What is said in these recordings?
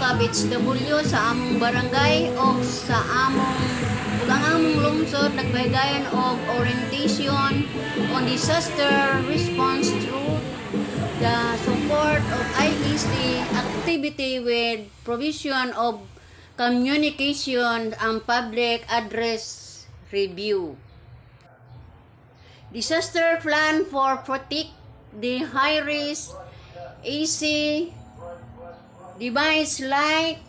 ka BHW sa among barangay ug ang among lungsod nagpahigayon og orientation on disaster response through the support of IEC activity with provision of communication and public address review. Disaster plan for protect the high risk AC device like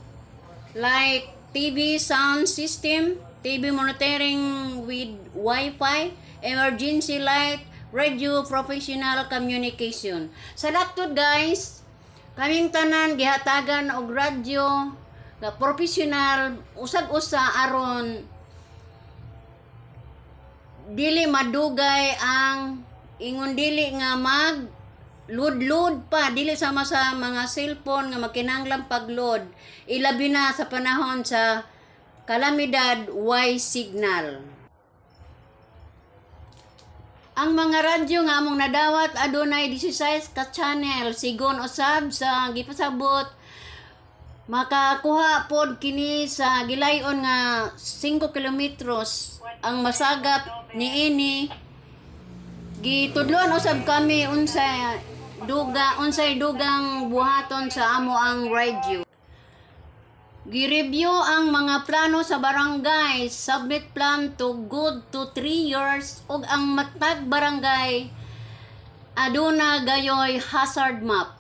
TV sound system, TV monitoring with Wi-Fi, emergency light, radio, professional communication. Sa laktod, guys, kaming tanan gihatagan og radyo nga professional usag-usa aron dili madugay ang ingon, dili nga mag load-load pa, dili sama sa mga cellphone nga makinahanglan pag-load, ilabi na sa panahon sa kalamidad, way signal. Ang mga radyo nga among nadawat adunay 16 ka channel, sigon usab sa gipasabot, makakuha pod kini sa gilayon nga 5 kilometros ang masagap niini. Gitudloan usab kami unsay dugang buhaton sa amo ang radio. Gi-review ang mga plano sa barangay, submit plan to good to 3 years ug ang matag barangay aduna gayoy hazard map.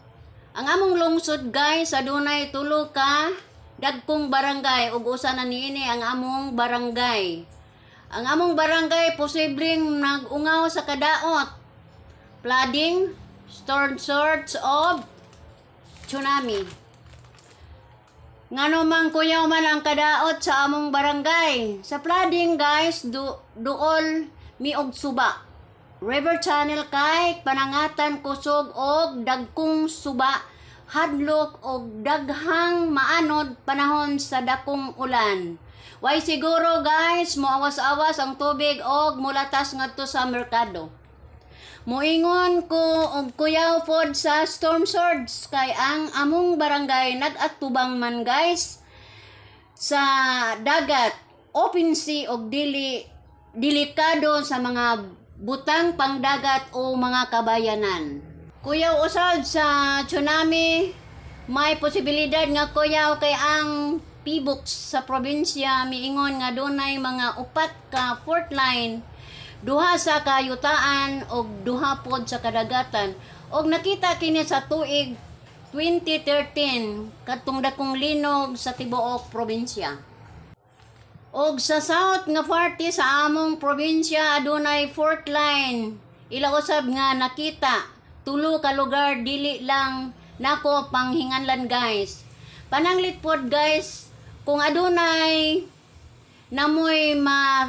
Ang among lungsod, guys, adunay tulo ka dagkong barangay ug usa na niini ang among barangay. Ang among barangay posibleng nag-ungaw sa kadaot, flooding, storm surge of tsunami. Ngano man kuyaw man ang kadaot sa among barangay? Sa flooding, guys, duol mi og suba. River channel kay panangatan kusog og dagkong suba, hadlok og daghang maanod panahon sa dakong ulan. Way siguro, guys, moawas-awas ang tubig og mulatas ngadto sa merkado. Moingon ko og kuyaw pod sa storm surge kay ang among barangay nag-atubang man, guys, sa dagat, open sea, og dili delikado sa mga butang pangdagat o mga kabayanan. Kuyaw usab sa tsunami, may posibilidad nga kuyaw kay ang PHIVOLCS sa probinsya miingon nga dunay mga upat ka fault line, duha sa kayutaan og duha pod sa kadagatan, og nakita kini sa tuig 2013 kadtong dakong linog sa tibuok probinsya. Og sa south nga parte sa among probinsya adunay fault line. Ila usab nga nakita tulo ka lugar, dili lang nako panghinganlan, guys. Pananglit pod, guys, kung adunay namoy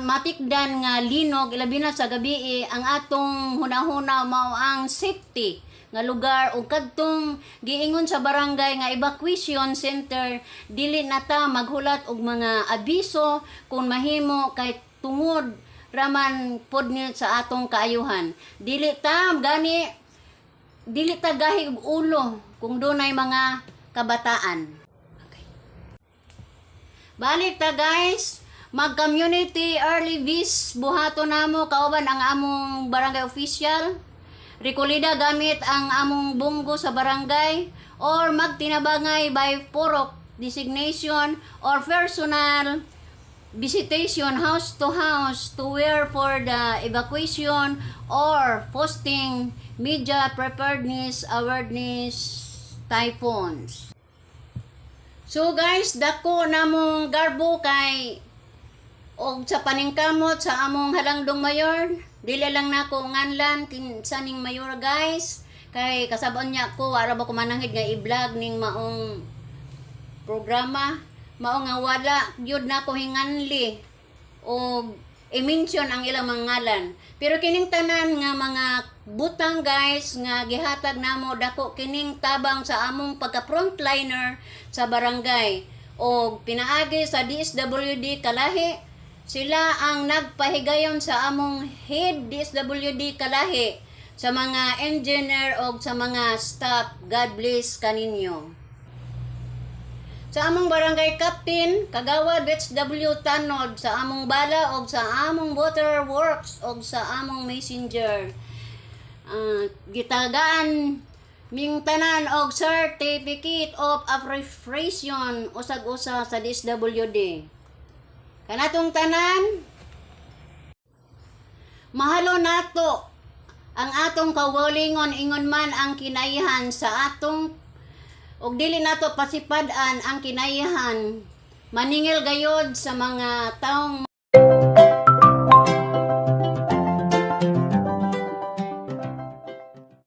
matikdan nga linog, ilabi na sa gabi, ang atong hunahuna mao ang safety nga lugar ug kadtong giingon sa barangay nga evacuation center. Dili na ta maghulat og mga abiso kung mahimo kay tungod raman pod ni sa atong kaayuhan. Dili ta gani, dili ta gahi og ulo kung dunay mga kabataan. Okay. Balik ta, guys, mag-community early vis buhaton namo kauban ang among barangay official. Rekolida gamit ang among bunggo sa barangay or magtinabangay by purok designation or personal visitation house to house to where for the evacuation or posting media preparedness awareness typhoons. So guys, dako namong garbo kay og sa paningkamot sa among halangdong mayor, dili lang nako nganlan kinsa ning mayor, guys, kay kasabon niya ko wala ba ko mananghid nga i-vlog ning maong programa, mao nga wala gyud nako hinganli og i-mention ang ilang mga ngalan. Pero kining tanan nga mga butang, guys, nga gihatag namo, dako kining tabang sa among pagka frontliner sa barangay og pinaagi sa DSWD Kalahi. Sila ang nagpahigayon sa among head DSWD Kalahi, sa mga engineer og sa mga staff. God bless kaninyo. Sa among barangay captain, Kagawad Bets W. Tanod, sa among bala og sa among water works og sa among messenger. Gitagaan ming tanan og certificate of appreciation usag-usa sa DSWD. Kanatong tanan, mahalo nato ang atong kaugalingon ingon man ang kinaihan sa atong ug dili nato pasipad-an ang kinaihan maningil gayod sa mga taong.